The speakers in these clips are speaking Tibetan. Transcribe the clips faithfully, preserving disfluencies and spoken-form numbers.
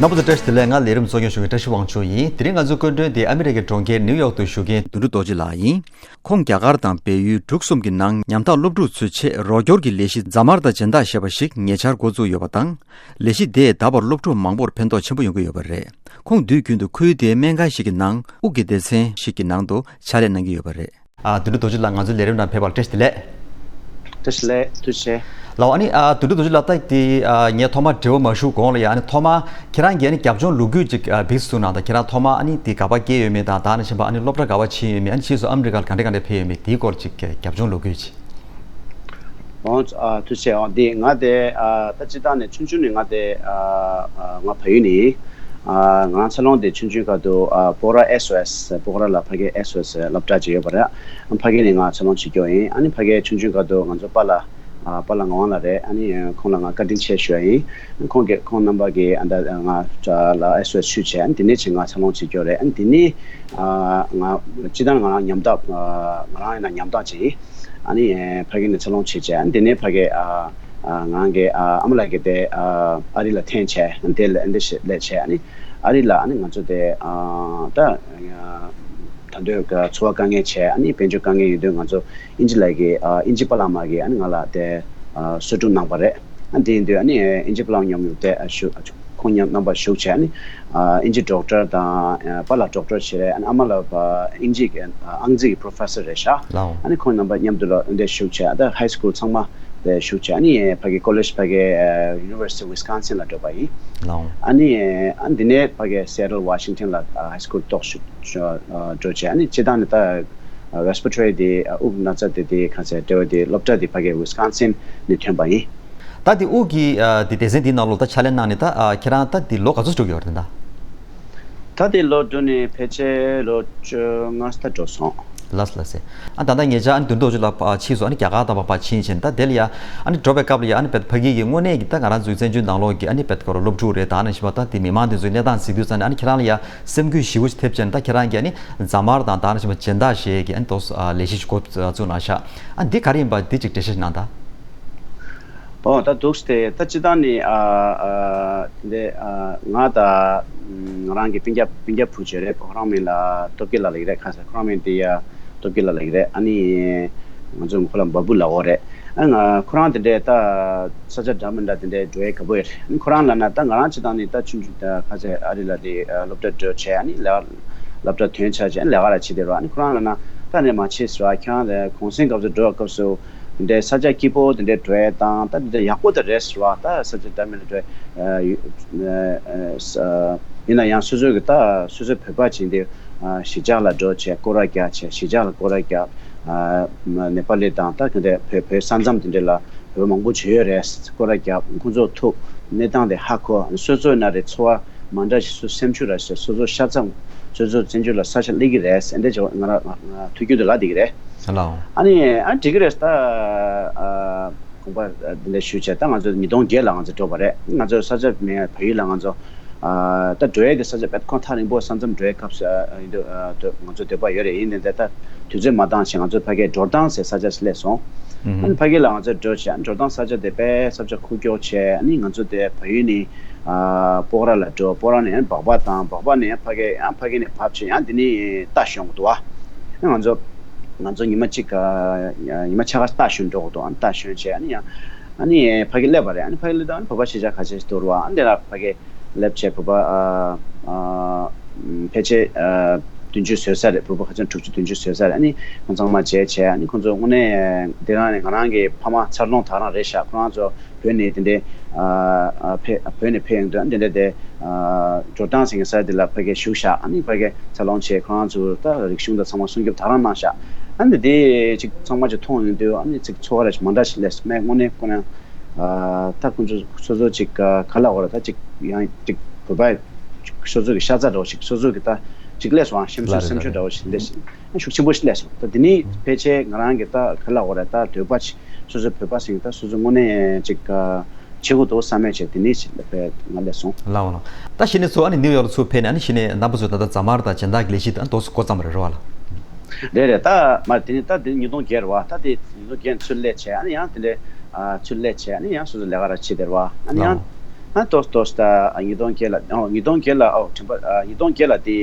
རྣམ་པ་ཚོ་བཀྲ་ཤིས་བདེ་ལེགས། ང་ལས་རིམ་གཙོ་སྐྱོང་ཞུ་མཁན་བཀྲ་ཤིས་དབང་ཕྱུག་ཡིན། དེ་རིང་ང་ཚོའི་སྐུ་མགྲོན་དེ་ཨ་མི་རི་ཀའི་གྲོང་ཁྱེར་ནིའུ་ཡོག་ཏུ་བཞུགས་མཁན་དོན་གྲུབ་རྡོ་རྗེ་ལགས་ཡིན། ཁོང་རྒྱ་གར་དང་བལ་ཡུལ་འབྲུག་གསུམ་གྱི་ནང་ཉམ་ཐག་སློབ་ཕྲུག་ཚོའི་ཆེད་རོགས་སྐྱོར་གྱི་ལས་གཞི་རྫ་དམར་དང་སྦྱིན་བདག་ཞེས་པ་ཞིག་ཉེ་ཆར་འགོ་བཙུགས་ཡོད་པ་དང་། ལས་གཞི་དེས་ད་བར་སློབ་ཕྲུག་མང་པོར་ཕན་ཐོགས་ཆེན་པོ་ཡོང་གི་ཡོད་པ་རེད། ཁོང་དུས་རྒྱུན་དུ་ཁུལ་དེའི་སྨན་ཁང་ཞིག་གི་ནང་དབུགས་ཀྱི་སྡེ་ཚན་ཞིག་གི་ནང་དུ་ཕྱག་ལས་གནང་གི་ཡོད་པ་རེད། ཨ། དོན་གྲུབ་རྡོ་རྗེ་ལགས་ང་ཚོའི་ལས་རིམ་ནང་ཕེབས་པར་བཀྲ་ཤིས་བདེ་ལེགས། བཀྲ་ཤིས་བདེ་ལེགས། ཐུགས་རྗེ་ཆེ། ལགས། ཨ་ནི། ཨ། དོན་གྲུབ་རྡོ་རྗེ་ལགས། ད་དེ། ཨ། ངས་ཐོག་མར་དྲི་བ་མ་ཞུ་གོང་ལ་ཡ། ཨ་ནི་ཐོག་མར་ཁྱེད་རང་གིས་ཨ་ནི་རྒྱབ་ལྗོངས་ལོ་རྒྱུས་ཅིག་ཨ་འབིགས་སུ་གནང་དང་། ཁྱེད་རང་ཐོག་མར་ཨ་ནི་དེ་ག་པར་སྐྱེས་ཡོད་མེད་དང་། ད་ནི་ཕྱིན་པ་ཨ་ནི་སློབ་གྲྭ་ག་པར་ཕྱིན་ཡོད་མེད། ཨ་ནི་ཕྱིས་སུ་ཨ་མི་རི་ཀར་ག་འདྲ་ག་འདྲ་ཕེབས་ཡོད་མེད། དེའི་སྐོར་ཅིག་རྒྱབ་ལྗོངས་ལོ་རྒྱུས་ཅིག་འོང་། ཨ། ཐུགས་རྗེ་ཆེ། འོང་། འདི་ང་དེ། ཨ། ད་སྤྱིར་བཏང་ནས་ཆུང་ཆུང་ནས་ང་དེ། ཨ། ཨ། ང་ཕ་ཡུལ་ནས་ཡིན། ཨ། ང་རང་འཚར་ལོངས་དེ་ཆུང་ཆུང་སྐབས་དུ། ཨ། སྤོག་ར་ཨེས་ཨོ་ཨེས། སྤོག་ར་ལ་ཕ་གིའི་ཨེས་ཨོ་ཨེས་སློབ་གྲྭ་ཅིག་ཡོད་པ་རེད། ཕ་གི་ནས་ང་འཚར་ལོངས་བྱེད་རྒྱུ་ཡིན། ཨ་ནི་ཕ་གིའི་ཆུང་ཆུང་སྐབས་དུ་ང་ཚོ་པཱ་ལགས། ཨ། པཱ་ལགས་ངག་དབང་ལགས་རེད། ཨ་ནི་ཁོང་ལ་ང་བཀའ་དྲིན་ཆེ་ཞུ་ཡ་ཡིན། ཁོང་གིས། ཁོང་རྣམ་པ་གིས་ཨ་ད་ང་ལ་ཨེས་ཨོ་ཨེས་ཞུས་བྱས། ཨ་ནི་དེ་ནས་བྱས་ང་འཚར་ལོངས་བྱེད་རྒྱུ་རེད། ཨ་ནི་དེ་ནས། ཨ། ང་སྤྱིར་བཏང་ང་རང་ཉམ་ཐག་ང་རང་ཡིན་ན་ཉམ་ཐག་ཅིག་ཡིན། ཨ་ནི་ཕ་གི་ནས་འཚར་ལོངས་བྱས་བྱས། ཨ་ནི་དེ་ནས་ཕ་གི། ཨ། ཨ། ང་རང་གི། ཨ། ཨ་མ་ལགས་ཀྱིས་དེ། ཨ། ཨ་རི་ལ་འཐེན་བྱས། ཨ་ནི་དེ་ལ་ཨ་འདི་ཞིག་སླེབས་བྱས། ཨ་ནི་ཨ་རི་ལ་ཨ་ནི་ང་ཚོ་དེ། ཨ། ད་ད་དུང་འཚོ་བ་དཀའ་ངལ་བྱས། ཨ་ནི་དཔལ་འབྱོར་དཀའ་ངལ་ཡིན་དུས་ང་ཚོ་ཨིན་ཇི་ལགས་ཀྱིས། ཨ། ཨིན་ཇི་པཱ་ལགས་མ་གིས་ཨ་ནི་ང་ལ་དེ། ཨ། གསོ་སྒྲུབ་གནང་པ་རེད། ཨ། དེ་ཡིན་དུས་ཨ་ནི་ཨིན་ཇི་པཱ་ལགས་མཉམ་དུ་དེ། ཨ། བཞུགས། ཁོང་མཉམ་རྣམ་པ་བཞུགས་བྱས། ཨ་ནི། ཨ། ཨིན་ཇི་ཌོག་ཊར་དང་། ཨ། པཱ་ལགས་ཌོག་ཊར་བྱས་རེད། ཨ་ནི་ཨ་མ་ལགས། ཨ། ཨིན་ཇི་གི། ཨ། ཨང་རྩིས་ཀྱི་པྲོ་ཕེ་སར་རེད་ཤག་ལའོ། ཨ་ནི་ཁོང་རྣམ་པ་མཉམ་དུ་ལ་འདིར་བཞུགས་བྱས། ཨ། ད་ཧའི་སྐུལ་ཚང་མ་དེ་བཞུགས་བྱས། ཨ་ནི་ཕ་གི་ཀོ་ལེཇ། ཕ་གི། ཨ། ཡུ་ནི་ཝར་སི་ཊི་ཝི་སི་ཀོན་སིན་ལ་འགྲོ་བ་ཡིན། ལའོ། ཨ་ནི། ཨ། འདི་ནས་ཕ་གི་སི་ཨེ་ཊལ་ཝ་ཤིང་ཊོན་ལ། ཨ། ཧའི་སྐུལ་ཏོག་ཞུ་འགྲོ་བྱས། ཨ་ནི་སྤྱིར་བཏང་ནས་ད། ཨ། རེ་སི་པི་རེ་ཊོ་རི་དེ། ཨ། དབུགས་ན་ཚ་དེ། དེ་ག་ཚད་འབྲེལ་བ་དེ་སློབ་གྲྭ་དེ་ཕ་གི་ཝི་སི་ཀོན་སིན་ནས་ཐོན་པ་ཡིན། ད་དེ་དབུགས་ཀྱི། ཨ། དེ་སྡེ་ཚན་དེའི་ནང་ལོགས་ད་ཕྱག་ལས་གནང་ནས་ད། ཨ། ཁྱེད་རང་ད་དེ་ལོ་ག་ཚོད་འགྲོ་གི་ཡོད་རེད་ད། ད་དེ་ལོ་འགྲོ་ནས་ཕལ་ཆེར་ལོ་བཅོ་ལྔ་ཙམ་འགྲོ་སོང་། ལགས་སོ། ལགས་སོ། ཨ། ད་ལྟ་ཉེ་ཆར་ཨ་ནི་དོན་གྲུབ་རྡོ་རྗེ་ལགས། ཨ། ཕྱིས་སུ་ཨ་ནི་རྒྱ་གར་ད་ཕར་ཕར་ཕྱིན་བྱས་ནས། ད་དེ་ལ་ཡ་ཨ་ནི་འགྲོ་བའི་སྐབས་ལ་ཡ། ཨ་ནི་བེད་ཕ་གི་གི་དངོས་གནས་ཀྱི་ད་ང་རང་ཚོའི་བཙན་བྱོལ་ནང་ལོགས་ཀྱི་ཨ་ནི་བེད་ཀོ་ར་སློབ་ཕྲུག་རེད། ད་ནང་བཞིན་པ་ད་དེ་མི་མང་དེ་ཚོའི་གནས་སྟངས་གཟིགས་དུས་ཙམ་ནས། ཨ་ནི་ཁྱེད་རང་ལ་ཡ་སེམས་འགུལ་ཞེ་པོ་ཞིག་ཐེབས་བྱས་ནས། ད་ཁྱེད་རང་གིས་ཨ་ནི་རྫ་དམར་དང་། ད་ནང་བཞིན་པ་སྦྱིན་བདག་ཞེས་ཀྱི་ཨ་ནི་ཏོག་ཙམ། ཨ། ལས་གཞི་ཞིག་འགོ་བཙུགས་གནང་ཤག་ཨ། འདི་ག་རེ་ཡིན་པ་འདི་ཅིག་འགྲེལ་བཤད་ཞིག་གནང་དང་། ཨོ། ད་འདུག་སྟེ། ད་སྤྱིར་བཏང་ནི། ཨ། ཨ། དེ་འདྲའི། ཨ། ང་དང་ང་རང་གི་སྤུན་ཀྱག་སྤུན་ཀྱག་བུ་ཅིག་རེད། ཁོ་རང་མིང་ལ་སྟོབས་རྒྱལ་ལགས་ལབ་ཀྱི་རེད། ཁ་སང་ཁོ་རང་མིང་དེ་ཡ་སྟོབས་རྒྱལ་ལགས་ལབ་ཀྱི་རེད། ཨ་ནི་ང་ཚོ་ཁོ་ལ་འབའ་འབུ་ལབ་ཀྱི་རེད། ཨ། ང་ཁོ་རང་དེ་འདྲའི་ད་ས་ཆ་འདྲ་མི་འདྲ་དེ་འདྲའི་འགྲོ་ཡས་དགའ་པོ་ཡོད་རེད། ཨ་ནི་ཁོ་རང་ལབ་ན། ད་ང་རང་སྤྱིར་བཏང་ནི་ད་ཆུང་ཆུང་ད་ཁ་ཤས་ཨ་རི་ལ་དེ། ཨ། སློབ་གྲྭ་འགྲོ་བྱས། ཨ་ནི་ལས་ཀ་སློབ་གྲྭ་ཐོན་ཚར་བྱས། ཨ་ནི་ལས་ཀ་ར་བྱེད་བསྡད་རེད། ཨ་ནི་ཁོ་རང་ལབ་ན། ད་ནི་མ་བྱེད་ཟེར་བ། ཁྱེད་རང་དེ་གུང་སེང་སྐབས་སུ་འགྲོ་སྐབས་སུ་དེ་འདྲའི་ས་ཆ་སྐྱིད་པོ་དེ་འདྲའི་འགྲོ་ཡས་དང་། ད་དེ་འདྲ་ཡག་པོ་དེ་རེད་ཟེར་བ། ད་ས་ཆ་འདྲ་མི་འདྲ་འགྲོ་ཡས། ཨ། ཨ། ཡིན་ན་ཡང་སོ་སོ་གི། ད་སོ་སོའི་བོད་པ་ཅིག་ཡིན་དུས། ཨ། གཞིས་ཆགས་ལ་འགྲོ་བྱས་སྐོར་ར་རྒྱག་བྱས། གཞིས་ཆགས་ལ་སྐོར་ར་རྒྱག་ཨ། ནེ་པ་ལི་དང་། ད་ག་འདྲ་བོད། བོད་ས་མཚམས་དེ་འདྲ་ལ་བོད་མང་པོ་ཅིག་ཡོད་རེད། སྐོར་ར་རྒྱག་ཁོང་ཚོ་ཐུག་གནས་སྟངས་དེ་ཧ་གོ། སོ་སོ་ན་རེ་འཚོ་བ་མ་འདྲ་ཞིག་སོ་སེམས་ཤུགས་ར་ཞིག་སོ་སོ་ཤ་ཚ། སོ་སོ་བཙན་བྱོལ་ལ་ས་ཆ་སླེབས་ཀྱི་རེད། ཨ། འདི་ཅིག་ང་རང་ང་ཐུགས་རྒྱུད་དུ་ལབ་བསྡད་ཀྱི་རེད། ལའོ། ཨ་ནི། ཨ། འགྲིག་གི་རེད། ད། ཨ། དགོངས་པ་འདི་འདྲ་ཞུས་བྱས། ད་ང་ཚོ་ཉིས་སྟོང་བརྒྱད་ལ་ང་ཚོ་འགྲོ་བ་རེད། ང་ཚོ་ས་ཆ་མེད། བལ་ཡུལ་ལ་ང་ཚོ། ཨ། ད་འགྲོ་ཡས་དེ་ས་ཆ་དཔེ་ཁོ་ཐག་རིང་པོ། ས་མཚམས་འགྲོ་ཡས་སྐབས་སུ། ཨ། ཡིན་དུས། ཨ། ང་ཚོ་འདོད་པ་ཡོད་རེད། ཡིན་ནའི་ད་དུས་ཚོད་མ་འདང་བྱས་ང་ཚོ་ཕ་གིར་འགྲོ་སྟངས་ཟེར་ས་ཆ་ཞིག་སླེབས་སོང་། ཨ་ནི་ཕ་གི་ལ་ང་ཚོ་འགྲོ་བྱས། ཨ་ནི་འགྲོ་སྟངས་ས་ཆ་དེ་དཔེ་ས་ཆ་ཁུག་ཀྱོག་བྱས། ཨ་ནི་ང་ཚོ་དེ་བལ་ཡུལ་ནས། ཨ། སྤོག་ར་ལ་འགྲོ། སྤོག་ར་ནས་ཡང་སྦག་སྦག་བཏང་། སྦག་སྦག་ནས་ཡང་ཕ་གི། ཡང་ཕ་གི་ནས་བབས་བྱས་ཡང་འདི་ནས་རྟ་ཞོན་དགོས་འདུག་བ། ཨ། ང་ཚོ་ང་ཚོ་ཉི་མ་གཅིག་ཨ། ཉི་མ་ཕྱེད་ཀ་རྟ་ཞོན་འགྲོ་དགོས་འདུག་ཨ། རྟ་ཞོན་བྱས། ཨ་ནི་ཡང་། ཨ་ནི་ཕ་གི་སླེབས་པ་རེད། ཨ་ནི་ཕ་གི་སླེབས་དུས་ཨ་ནི་བོད་པ་གཞིས་ཆགས་ཁ་ཤས་ཤིག་འདུག་ར་བ། ཨ་ནི་དེ་ལ་ཕ་གི་སླེབས་བྱས་བོད་པ། ཨ། ཨ། ཕལ་ཆེར། ཨ། བདུན་ཅུ་བཟོས་ཚར་རེད། བོད་པ་ཁ་ཆེ་དྲུག་ཅུ་བདུན་ཅུ་བཟོས་ཚར་རེད། ཨ་ནི་ཁོང་ཚང་མ་མཇལ་བྱས། ཨ་ནི་ཁོང་ཚོ་དངོས་གནས་དེ་རང་ནས། ང་རང་གི་ཕ་མ་འཚར་ལོངས་ད་རང་རེད་ཤག་ཁོ་རང་ཚོ་བོད་ནས་དེ་འདྲའི། ཨ། ཨ། ཕེབས། བོད་ནས་ཕེབས་ཡོང་དུས་དེ་འདྲ་དེ། ཨ། འགྲོ་སྟངས་ཟེར་མཁན་ས་དེ་ལ་ཕ་གིར་བཞུགས་ཤག་ཨ་ནི་ཕ་གིར་འཚར་ལོངས་བྱས། ཁོ་རང་ཚོ་ད་རིག་གཞུང་དང་ཚང་མ་སྲུང་སྐྱོབ་ད་རང་གནང་ཤག་ཨ་ནི་དེ་ཅིག་ཚང་མ་ཅིག་མཐོང་ཡོང་དུས། ཨ་ནི་ཅིག་ཚོར་བ་ར་ཅིག་མ་འདྲ་ཞིག་སླེབས་སོང་། དངོས་གནས་ཁོ་རང་། ཨ། ད་ཁོང་ཚོ་སོ་སོ་ཅིག་ཨ། ག་ལབ་དགོས་རེད། ད་ཅིག་ཡང་ཅིག་བོད་པ་སོ་སོ་གི་ཤ་ཚ་འདྲ་བོ་ཞིག་སོ་སོ་གི་ད་ཅིག་སླེབས་སོང་། ཨ། སེམས་ཤུགས། ལགས་རེད། སེམས་ཤུགས་འདྲ་བོ་ཞིག་སླེབས་ཤིང་། ཤུགས་ཆེན་པོ་ཞིག་སླེབས་སོང་། ད་འདི་ནི་ཕལ་ཆེར་ང་རང་གི་ད་ག་ལབ་དགོས་རེད། ད་འདོད་པ་ཆེ། སོ་སོའི་བོད་པ་ཟེར་མཁན་ད་སོ་སོ་དངོས་གནས་ཅིག་ཨ། བྱེད་དགོས་འདུག་བསམ་མེད་བྱས། འདི་ནི་ཞིག་ལ་ཕེབས་ང་སླེབས་སོང་། ལགས་འོང་། ལགས། ད་གཞི་ནས་ཚུར་ཨ་ནི་ནིའུ་ཡོག་ལ་ཚུར་ཕེབས་ནས། ཨ་ནི་གཞི་ནས་རྣམ་པ་ཚོས་ད་ལྟ་རྫ་དམར་དང་སྦྱིན་བདག་གི་ལས་གཞི་དེ་ཨ་ནི་ཏོག་ཙམ་འགོ་བརྩམས་པ་རེད། རེད་བ་ལགས། རེད་རེད། ད་མ་དེ་ནི་ད་དེ་ཉིས་སྟོང་བརྒྱད་རེད་བ། ད་དེ་ཉིས་སྟོང་བརྒྱད་ནས་ཚུར་སླེབས་བྱས། ཨ་ནི་ཡང་དེ་འདྲའི། ཨ། ཚུར་སླེབས་བྱས། ཨ་ནི་ཡང་སོ་སོ་ལས་ཀ་ར་བྱེད་བསྡད་རེད་བ། ཨ་ནི་ཡང་། ལགས་འོང་། ཨ་ཏོག་ཏོག་ད་ཉིས་སྟོང་བརྒྱད་ལ། ཨོ་ཉིས་སྟོང་བརྒྱད་ལ། ཨོ་དྲན་པ། ཉིས་སྟོང་བརྒྱད་ལ་དེ་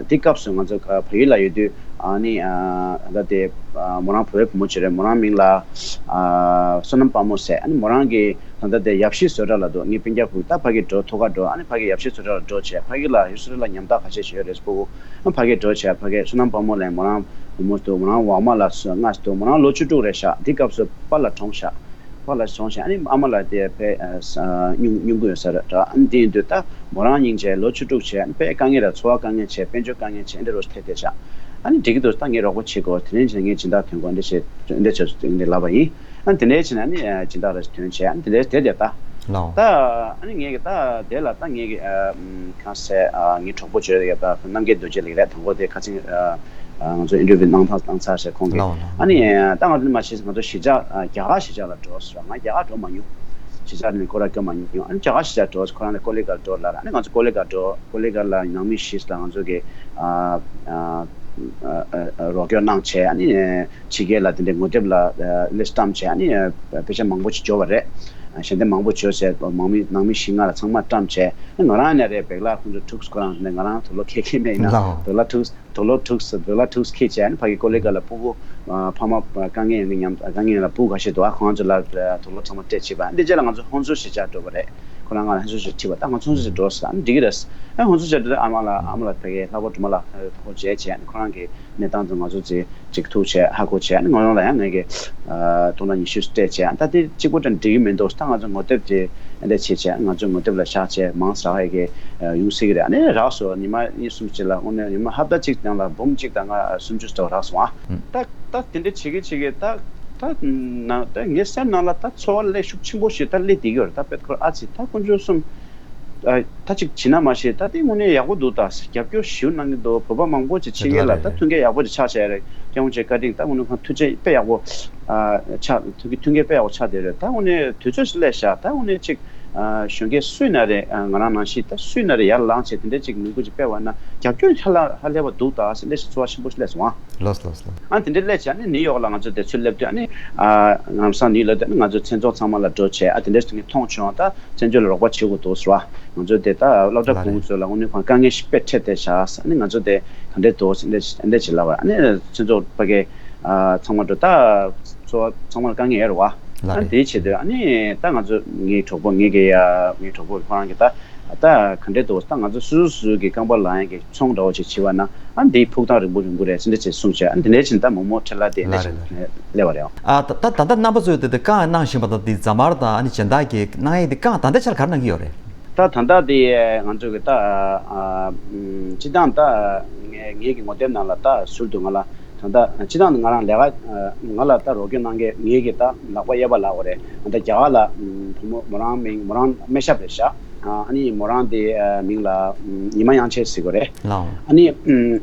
དེ་སྐབས་སུ་ང་ཚོ་བལ་ཡུལ་ལ་ཡོད་དུས། ཨ་ནི་ད་དེ་མོ་རང་བོད་བུ་མོ་ཅིག་རེད། མོ་རང་མིང་ལ་བསོད་ནམས་དཔལ་མོ་ཟེར། ཨ་ནི་མོ་རང་གི་ད་ལྟ་དེ་ཡབ་གཞིས་བཟོ་གྲྭ་ལ་འདུག་ངའི་སྤུན་ཀྱག་བུ་ད་ཕ་གི་འགྲོ། ཐུག་ག་འགྲོ། ཨ་ནི་ཕ་གི་ཡབ་གཞིས་བཟོ་གྲྭ་ལ་འགྲོ་བྱས། ཕ་གི་ལ་ཡུལ་སྲོལ་ལ་ཉམ་ཐག་ཁ་ཤས་ཤིག་ཡོད་རེད། སྤུ་གུ། ཨ་ཕ་གི་འགྲོ་བྱས། ཕ་གི་བསོད་ནམས་དཔལ་མོ་ལ་མོ་རང་བུ་མོ་འདུག་མོ་རང་འོག་མ་ལ་ལྔ་འདུག་མོ་རང་ལོ་བཅུ་དྲུག་རེད་ཤག་དེ་སྐབས་སུ་པཱ་ལགས་གྲོངས་ཤག་པཱ་ལགས་གྲོངས་ཤག་ཨ་ནི་ཨ་མ་ལགས་དེ་ཕ་གི་སྨྱུང་སྨྱུང་གུ་ཡོད་ས་རེད། ཨ་ནི་དེ་ཡིན་དུས་ད་མོ་རང་སྙིང་རྗེ། ལོ་བཅུ་དྲུག་བྱས། ཨ་ནི་ཕ་གི་དཀའ་ངལ་ར། འཚོ་བ་དཀའ་ངལ་བྱས། དཔལ་འབྱོར་དཀའ་ངལ་བྱས། འདི་རུ་ཐེབས་བསྡད་ཤག་ཨ་ནི་འགྲིག་གི་འདུག་ད་ངས་རོགས་པ་བྱེད་དགོས། དེ་རིང་ཕྱིན་ངས་སྦྱིན་བདག་ཐོན་དགོས། འདི་བྱེད། འདི་བྱེད་ཟེར་ལབ་པ་ཡིན། ཨ་ནི་དེ་འདྲའི་ཕྱིན་ཨ་ནི་སྦྱིན་བདག་ར་ཐོན་བྱས། ཨ་ནི་དེ་འདྲའི་དེ་དེ་ད་ལའོ། ད་ཨ་ནི་ངས་ཀྱི་ད་དེ་ལ་ད་ངས་ཀྱི་གང་ཟེར། ངའི་གྲོགས་པོ་བརྗོད་ཡ་ད་རྣམ་རྒྱལ་རྡོ་རྗེ་ལགས་རེད། དང་པོ་དེ་ཁ་ཚིག་ང་ཚོ་ཨིན་ཊར་བིའུ་གནང་ཐག་བཏང་ཚར་ཟེར་ཁོང་གིས། ལའོ་ལའོ། ཨ་ནི་ད་ང་ཚོ་མ་ཤེས། ང་ཚོ་གཞིས་ཆགས་རྒྱ་གར་གཞིས་ཆགས་ལ་འགྲོ་ཟེར། ང་རྒྱ་གར་འགྲོ་མ་མྱོང་། གཞིས་ཆགས་ནས་སྐོར་ར་སྐྱོད་མ་མྱོང་། ཨ་ནི་རྒྱ་གར་གཞིས་ཆགས་འགྲོ་ཟེར། ཁོ་རང་ལ་ཀོ་ལི་གྷལ་འགྲོ་ལབ་ར། ཨ་ནི་ང་ཚོ་ཀོ་ལི་གྷལ་འགྲོ། ཀོ་ལི་གྷལ་ལ་ནང་མི་བཞི་ལ་ང་ཚོ་གི་རོགས་སྐྱོར་གནང་བྱས། ཨ་ནི་ཕྱི་རྒྱལ་ལ་དེ་འདྲའི་ངོ་དེབ་ལ་ལིསི་བཀྲམ་བྱས། ཨ་ནི་དཔེ་ཆ་མང་པོ་ཞིག་འབྱོར་བ་རེད། ཞལ་འདེབས་མང་པོ་བྱོས་བྱས། མང་མི་ནང་མི་བཞི་ལྔ་ལ་ཚང་མ་བཀྲམ་བྱས། ང་རང་ནས་རེད། བེག་ལ་ཁོང་ཚོ་ཐུགས་ཁོ་རང་ནས། ང་རང་དུག་ལོག་ཁྱེར་མཁན་མེད་ཡིན་ན། ལའོ། བེག་ལ་ཐུགས། དུག་ལོག་ཐུགས། བེག་ལ་ཐུགས་ཁྱེར་བྱས། ཨ་ནི་ཕ་གི་ཀོ་ལི་གྷལ་ལ་སྤུ་གུ་ཕ་མ་དཀའ་ངལ་ཡོད་མཁན། ཉམ་དཀའ་ངལ་ཡོད་ལ་སྤུ་གུ་ཁ་ཤས་འདུག་ཨ་ཁོང་ཚོ་ལ་དུག་ལོག་ཚང་མ་སྤྲད་བྱས་པ། འདི་རྗེས་ལ་ང་ཚོ་ཧོན་སུར་གཞིས་ཆགས་འགྲོ་བ་རེད། ཁོ་རང་ང་ལ་ཧོན་སུར་གཞིས་ཁྲིད་པ། ད་ང་ཧོན་སུར་གཞིས་འགྲོ་ཟེར། ཨ་ནི་འགྲིག་གི་རེད། ཨ་ཧོན་སུར་གཞིས་འགྲོ་དུས་ཨ་མ་ལགས། ཨ་མ་ལགས་ཕ་གི་ལྷག་པར་དུ་མོ་ལགས་ཁོ་མཇལ་བྱས། ཨ་ནི་ཁོ་རང་གི་གནས་སྟངས་དེ་ང་ཚོ་ཅིག་ཅིག་ཐུག་བྱས་ཧ་གོ་བྱས། ཨ་ནི་ང་རང་ལ་ཡང་ངས་ཀྱི་སྟོང་ཕྲག་ཉི་ཤུ་སྤྲད་བྱས། ཨ་ད་དེ་གཅིག་པོ་དང་འགྲིག་གི་མི་འདུག་ད་ང་ཚོ་ངོ་དེབ་དེ་ཨ་འདྲ་བྱས་བྱས། ང་ཚོ་ངོ་དེབ་ལ་བཞག་བྱས་མང་ཙམ་རག་ཡས་ཀྱི་ཡོང་སྲིད་ཀྱི་རེད། ཨ་ནི་རག་སོང་། ཉི་མ་གཉིས་གསུམ་ཅིག་ལ། དངོས་གནས་ཉི་མ་ཧབ་ཏ་གཅིག་ནང་ལ་འབུམ་གཅིག་དང་ལྔ་སུམ་ཅུ་ཙམ་རག་སོང་ཨ། ད་ད་དེ་འདྲ་བྱེད་ཀྱི་བྱེད་ཀྱི་ད་ད་ན་ད་ངའི་སེམས་ནང་ལ་ད་ཚོར་བ་ལས་ཤུགས་ཆེན་པོ་ཞིག་ད་སླེབས་བསྡད་ཀྱི་ཡོད་རེད། ད་དཔེ་ཁོ་ཨ་ཙི་ད་དཀོན་མཆོག་གསུམ། ཨ་ད་ཅིག་བྱེད་ན་མ་ཤེས། ད་དེ་དངོས་གནས་ཡག་པོ་འདུག་ད་རྒྱབ་སྐྱོར་ཞེ་པོ་གནང་གི་འདུག་བོད་པ་མང་པོ་ཅིག་ཕྱི་རྒྱལ་ལ་ད་མཐུན་རྐྱེན་ཡག་པོ་ཅིག་ཆགས་བྱས་རེད། སྐྱབས་མགོན་མཆོག་བཀའ་དྲིན། ད་དངོས་གནས་ཁོང་མཐུན་རྐྱེན་དཔེ་ཡག་པོ་ཨ་ཆགས། མཐུན་མཐུན་རྐྱེན་དཔེ་ཡག་པོ་ཆགས་བསྡད་རེད། ད་དངོས་གནས་དུས་ཚོད་ཞིག་སླེབས་ཤག་ད་དངོས་གནས་ཅིག་ཨ་གཞོན་སྐྱེས་སུ་ཡིན་ན་རེད། ཨ་ང་རང་ནང་བཞིན་ད་སུ་ཡིན་ན་རེད། ཡར་ལངས་བྱས་དེ་འདྲ་ཅིག་མི་འགུལ་ཅིག་སྤེལ་བ་ན་རྒྱབ་སྐྱོར་ཧ་ལ་ཧ་ལས་པ་འདུག་ད་ཟེར་འདྲ་ཞིག་ཚོར་བ་ཆེན་པོ་ཞིག་སླེབས་སོང་ཨ། ལགས་ལགས་ལགས། ཨ་དེ་འདྲ་སླེབས་བྱས་ཨ་ནི་ནིའུ་ཡོག་ལ་ང་ཚོ་དེ་ཚུར་སླེབས་དུས། ཨ་ནི་ཨ་ལམ་སང་ནིའུ་ཡོག་ལ་དེ་ནི་ང་ཚོ་མཚན་ཚོགས་ཚང་མ་ལ་འགྲོ་བྱས། ཨ་དེ་འདྲ་ཞིག་ངས་མཐོང་བྱུང་། ད་བཙན་བྱོལ་ལ་རོགས་པ་བྱེད་དགོས་འདུག་ཟེར་བ། ང་ཚོ་དེ་ད་སློབ་གྲྭ་ལགས་ཕྲུ་གུ་རེད། ཚོ་ལ་དངོས་གནས་ཁོང་དཀའ་ངལ་ཞིག་དཔེ་འཕྲད་བསྡད་ཤག་ཨ་ནི་ང་ཚོ་དེ་ག་འདྲས་འདུག་ཟེར་འདྲ་འདྲ་ཞིག་ལབ་པ། ཨ་ནི་མཚན་ཚོགས་ཕ་གི་ཨ་ཚང་མ་འགྲོ། ད་ཚོ་ཚང་མ་ལ་དཀའ་ངལ་ཡོད་རེད་བ། ལགས་ཨ་རེད། དེའི་ཆེད་དུ་ཨ་ནི་ད་ང་ཚོ་ངའི་གྲོགས་པོ་ངའི་གི་ཡ་ངའི་གྲོགས་པོ་ཁོ་རང་གི་ད་ད་ག་འདྲས་འདུག་ད་ང་ཚོ་སོ་སོ་སོ་སོ་གི་རྐང་པ་ལ་ཡང་གི་ཚོང་འདྲ་བོ་ཅིག་བྱེད་པ་ན་ཨ་འདིའི་ཕུགས་ཐག་རིང་པོ་རིང་པོ་རེད་ཟེར་འདྲ་ཅིག་གསུངས་བྱས། ཨ་འདི་འདྲའི་ཕྱིན་ད་མོ་མོ་ཁྲེ་ལ་དེ་འདྲ་ལགས་ཞིག་རེད་ལགས་རེད། སླེབས་པ་རེད། ཨ་ད་ད་ད་ལྟ་རྣམ་པ་ཚོས་དེ་དེ་རྐང་གནང་བཞིན་པ་དང་དེ་རྫ་དམར་དང་ཨ་ནི་སྦྱིན་བདག་གི་གནང་ཡས་དེ་རྐང་ད་ལྟ་ཆར་ག་རེ་གནང་གི་ཡོད་རེད། ད་ད་ལྟ་དེ་ང་ཚོ་གི་ད་ཨ་སྤྱི་བཏང་ད་ངས་ངེད་ཀྱི་ངོ་དེབ་ནང་ལ་ད་ཟུར་དུ་ང་ལ་ད་ལྟ་སྤྱི་བཏང་ང་རང་ལས་ཀ་ང་ལ་ད་རོགས་སྐྱོར་གནང་མཁན་ངེད་ཀྱི་ད་ལག་པ་གཡས་པ་ལབ་དགོས་རེད། ད་རྒྱ་གར་ལ་བུ་མོ་མོ་རང་མིང་མོ་རང་སྨན་ཞབས་རེད་ཤག་ཨ་ནི་མོ་རང་དེ་མིང་ལ་ཉི་མ་དབྱངས་ཅན་ཟེར་གྱི་རེད། ལའོ། ཨ་ནི་